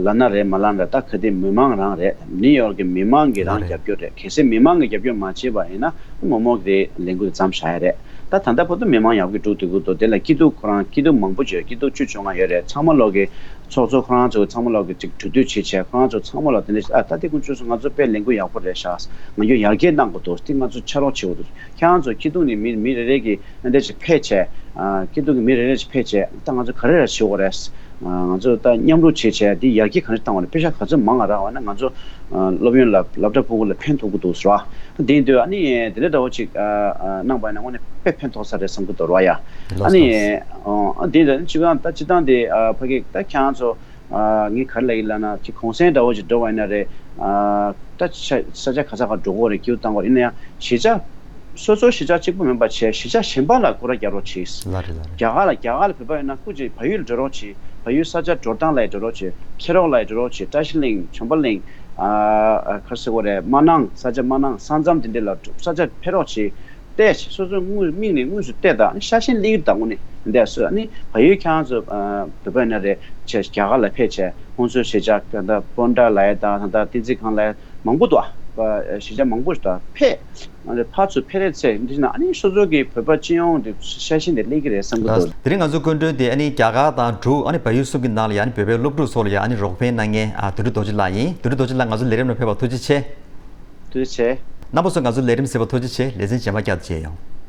ལབ་ན་རེད་མ་ལབ་ན་རེད། ད་ག་དེ་མི་མང་རང་རེད། ནིའུ་ཡོག་གི་མི་མང་གི་རང་རེད། རྒྱབ་སྐྱོར་རེད། གལ་སྲིད་མི་མང་གི་རྒྱབ་སྐྱོར་མ་བྱས་པ་ཡིན་ན་མོག་མོག་དེ་ལས་འགུལ་དེ་མཚམས་བཞག་ཡ་རེད། ད་ད་ལྟ་བར་དུ་མི་མང་ཡག་པོ་འགྲོ་སྡོད་ཀྱི་འདུག་དེ་ལ་སྐྱིད་སྡུག་ཁོ་རང་སྐྱིད་སྡུག་མང་པོ་བྱོས། སྐྱིད་སྡུག་བཅུ་བཅོ་ལྔ་ཡོད་རེད། ཚང་མ་ལོག་གི་ཚོགས་གཙོ་ཁོ་རང་ཚོ་ཚང་མ་ལོག་གི་ཅིག་གྲོས་བསྡུར་བྱེད་བྱས་ཁོ་རང་ཚོ་ཚང་མ་ལོག་དེ་འདྲ་ཨ་ད་དེ་ཀུན་སྤྱོད་སོང་། ང་ཚོ་དཔེ་ལས་འགུལ་ཡག་པོ་རེད་ཤག་ང་ཚོ་ཡར་རྒྱས་གནང་དགོས་འདུག་དེ་ང་ཚོ་ཕྱག་རོགས་བྱེད་དགོས་འདུག་ཁྱེད་རང་ཚོ་སྐྱིད་སྡུག་ནས་མི་མི་རེ་རེ་གི་ཨ་འདྲ་ཅིག་ཕེབས་བྱས་ཨ་སྐྱིད་སྡུག་གི་མི་རེ་རེ་ཅིག་ཕེབས་བྱས་ད་ང་ཚོ་ག་རེ་རེ་བྱེད་དགོས་རེད། ང་ཚོ་ད་མཉམ་རུབ་བྱེད་བྱས་འདི་ཡར་རྒྱས་ག་འདྲ་བཏང་བ་རེད། པེ་ཤ་ག་ཚོད་མང་ང་རག་པ་ན་ང་ཚོ་སློབ་ཡོན་ལ་སློབ་གྲྭ་ཕྲུ་གུ་ལ་ཕན་ཐོགས་ཀྱི་འདུག་ཟེར་བ། དེ་འདོད་ཨ་ནི་དེ་འདྲ་འདྲ་བོ་ཅིག་གནང་པ་ན་དངོས་གནས་དཔེ་ཕན་ཐོགས་ས་རེད་བསམ་གྱི་འདུག་ར་ཡ། ཨ་ནི་ཨ་དེ་འདྲ་ཅི་གང་ད་ཅི་ཐང་དེ་ཕ་གི་ད་ཁྱེད་རང་ཚོ་ངས་ག་རེ་ལབ་ཡིན་ལབ་ན་ཅིག་གུང་སེང་འདྲ་བོ་ཅིག་འགྲོ་བ་ཡིན་ན་རེད། ད་ས་ཆ་ག་ས་ག་འགྲོ་དགོས་རེད། སྐྱིད་པོ་བཏང་དགོས་རེད། ཡིན་ན་ཡང་གཞིས་ཆགས་སོ་སོའི་གཞིས་ཆགས་གཅིག་པུ་མིན་པ་བྱས་གཞིས་ཆགས་གཞན་པ་ལ་སྐོར་ར་རྒྱག་རོགས་གྱིས། ལ་རེད་ལ་རེད། རྒྱ་གར་ལ་རྒྱ་གར་ལ་བོད་པ་ཡོད་ན་སྐུ་མཁྱེན་བལ་ཡུལ་འགྲོ་རོགས་གྱིས། བལ་ཡུལ་ས་ཆ་འགྲོ་སྟངས་ལ་ཡང་འགྲོ་རོགས་གྱིས། ཁེ་རོག་ལ་ཡང་འགྲོ་རོགས་གྱིས། བཀྲ་ཤིས་གླིང་བྱམས་པ་གླིང་ཨ་ག་རེ་ཟེར་དགོས་རེད། སྨར་ནང་ས་ཆ་སྨར་ནང་ས་མཚམས་དེ་འདྲ་ལ་ས་ཆ་ཕེབས་རོགས་གྱིས། བལྟས་སོ་སོ་དངོས་མིག་ནས་དངོས་སུ་བལྟས་དང་ཤ་ཞེན་སླེབས་ཀྱི་དང་དངོས་གནས་འདས་སོ། ཨ་ནི་བལ་ཡུལ་ཁྱེད་རང་ཚོ་བོད་པ་ཡིན་ན་རེད་བྱས་རྒྱ་གར་ལ་ཕེབས་བྱས་ཁོང་ཚོའི་གཞིས་ཆགས་ད་ལྟ་སྤོན་ཊ་ལ་ཡ་དང་ད་ལྟ་བསྟན་འཛིན་སྒང་ལ་ཡ་མང་པོ་འདུག་ཨ། གཞིས་ཆགས་མང་པོ་ཞིག་ད་ཕེབས། ང་ཚོ་ཕར་ཚུར་ཕེབས་རེས་ཚེ་འདི་ན་ཨ་ནི་སོ་སོ་གི་བོད་པ་སྤྱི་ཡོངས་དེ་ཤ་ཞེན་དེ་སླེབས་ཀྱི་རེད་བསམ་གྱི་འདུག་དེ་རིང་ང་ཚོའི་སྐུ་མགྲོན་དེ་ཨ་ནི་རྒྱ་གར་དང་འབྲུག་ཨ་ནི་བལ་ཡུལ་གསུམ་གྱི་ནང་ལ་ཡ་ཨ་ནི་བོད་པའི་སློབ་ཕྲུག་ཚོ་ལ་ཡ་ཨ་ནི་རོགས་ཕན་གནང་མཁན་ཨ་དོན་གྲུབ་རྡོ་རྗེ་ལགས་ཡིན། དོན་གྲུབ་རྡོ་རྗེ་ལགས་ང་ཚོའི་ལས་རིམ་ནང་ཕེབས་པར་ཐུགས་རྗེ་ཆེ། ཐུགས་རྗེ་ཆེ། རྣམ་པ་ཚོ་ང་ཚོའི་ལས་རིམ་གཟིགས་པར་ཐུགས་རྗེ་ཆེ། ལེ་ཚན་རྗེས་མ་བསྐྱར་དུ་མཇལ་ཡོང་།